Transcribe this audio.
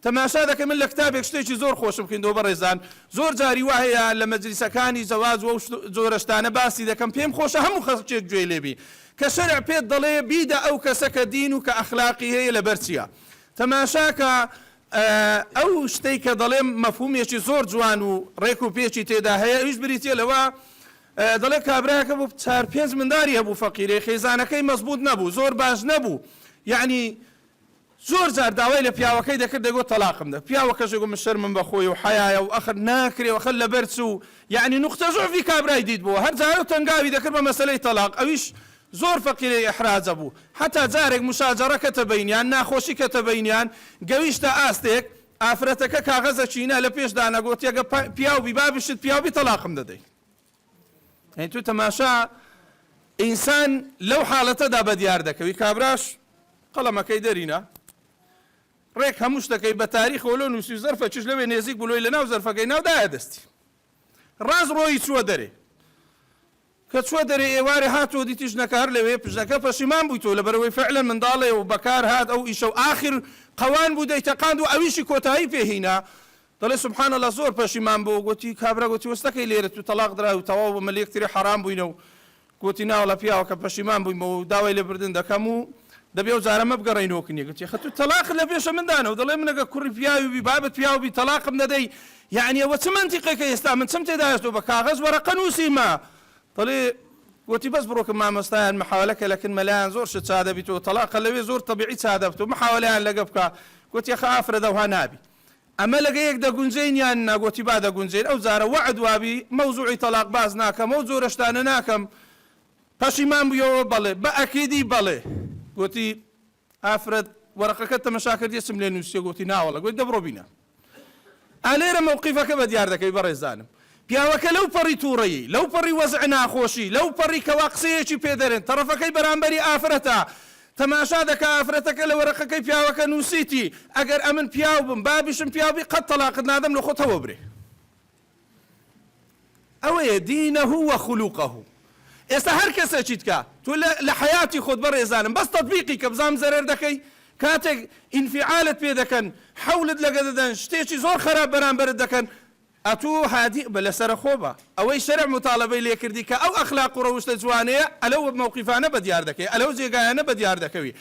تەماشا دەکەی من لە کتابێک شتێکی زۆر خۆشم خویندەوە بەڕێزان زۆر جاری وا هەیە لە مەجلیسەکانی زەواج و ئەو جۆرە شتانە باسی دەکەم پێم خۆشە هەموو خەڵکێک گوێی لێ بی کە شەرع پێت دەڵێ بیدە ئەو کەسە کە دین و کە ئەخلاقی هەیە لەبەر چیە تەماشاکە ئەو شتەی کە دەڵێم مەفهومێکی زۆر جوان و ڕێک و پێکی تێدا هەیە ئەویش بریتیە لەوە دەڵێ کابرایەکە بوو چار پێنج منداری هەبوو فەقیرەی خێزانەکەی مەزبوط نەبوو زۆر باش نەبوو یعنی زۆر جار داوای لە پیاوەکەی دەکرد دەگوت تەلاقم دە پیاوەکەش دەگوت من شەرمم بە خۆی و حەیایە و ئەخر ناکرێ و ئەخر لەبەر چ و یەعنی نوقتە زوعفی کابرای دیتبۆوە هەر جارەو تەنگاوی دەکرد بە مەسەلەی تەلاق ئەویش زۆر فەقیرەی ئیحراجە بوو حەتا جارێک مشاجەڕە کەتە بەینیان ناخۆشی کەتە بەینیان گەویشتە ئاستێک ئافرەتەکە کاغەزەکی نا لە پێش دانا گۆتی ئەگە پیاو بی بابیشت پیاو بی تەلاقم دەدەی. یانی تۆ تەماشا ئینسان لەو حاڵەتەدا بەدیار دەکەوی کابراش قەڵەمەکەی دەرینا ڕێک هەموو شتەکەی بە تاریخەوە لۆ نووسی و زەرفەکیش لەوێ نێزیک بوو لۆی لەناو زەرفەکەی ناو دایە دەستی ڕاست ڕۆیی چووە دەرێ کە چووە دەرێ ئێوارێ هاتەوە دیتی ژنەکە هەر لەوێ ژنەکە پەشیمان بوویتەوە لەبەرئەوەی فعلا منداڵێ و بەکار هات ئەو ئیشە و ئاخر قەوان بوو دەیتەقاند و ئەویشی کۆتایی پێ هینا دەڵێ سبحان اللە زۆر پەشیمان بۆ گۆتی کابرا گۆتی وەستەکەی لێرە تو تەڵاق درای و تەواو بوو مە لێکتری حەرام بووینە و گۆتی ناوەڵا پیاوەکە پەشیمان بوویمەوە و داوای لێبردن دەکەم و دەبێ ئەو جارە مەبگەڕێینەوە کنیە گۆتی خە تو تەڵاقت لە پێشە من دانەوە دەڵێ من ئەگەر کوڕی پیاوی بی بابت پیاو بی تەڵاقم دەدەی یەعنی ئەوە چ مەنتیقێکە ئێستا من چم تێدایە تۆ بە کاغەز وەرەقە نووسیمە دەڵێ گۆتی بەس بڕۆکە مامۆستایان محاولە کە لەکن مەلایان زۆر شت چادەبیتەوە تەڵاقە لەوێ زۆر تەبیعی چادەبتەوە محاولەیان لەگە بکە گۆتی خە ئافرەت ئەوها نابی ئەمە لەگە یەک دەگونجێین یان نا؟ گۆتی با دەگونجێین، ئەو جارە وەعد وابی مەوزوعی تەڵاق باس ناکەم، ئەو جۆرە شتانە ناکەم، پەشیمان بوویەوە؟ بەڵێ، بە ئەکیدی بەڵێ. گۆتی ئافرەت وەرەقەکەت تەمەشا کردیە چم لێ نووسیە؟ گۆتی ناوەڵا. گۆتی دە بڕۆ بینە. ئا لێرە مەوقیفەکە بە دیار دەکەوی بەڕێزانم. پیاوەکە لەو پەڕی توڕەیی، لەو پەڕی وەزع ناخۆشی، لەو پەڕی کەوا قسەیەکی پێ دەرێن، تەڕەفەکەی بەرامبەری ئافرەتە، تەماشا دەکا ئافرەتەکە لە وەرەقەکەی پیاوەکە نووسیتی، ئەگەر ئەمن پیاو بم، بابیشم پیاو بی، قەت تەڵاقت نادەم لە خۆتەوە برێ. ئەوەیە دینه و خلقه. ئێستا هەر کەسێکیت کە تۆ لە حەیاتی خۆت بەڕێزانم بەس تەتبیقی کە بزانم زەرەر دەکەی، کاتێک ئینفیعالت پێ دەکەن، حەولت لەگە دەدەن، شتێکی زۆر خەراپ بەرامبەرت دەکەن، ئەتوو هادیء بە لەسەرەخۆ بە، ئەوەی شەرع موتاڵەبەی لێ کردی کە ئەو ئەخلاق و ڕەوشتە جوانەیە ئەلەو مەوقیفانە بەدیار دەکەی، ئەلەو جێگایانە بەدیار دەکەوی.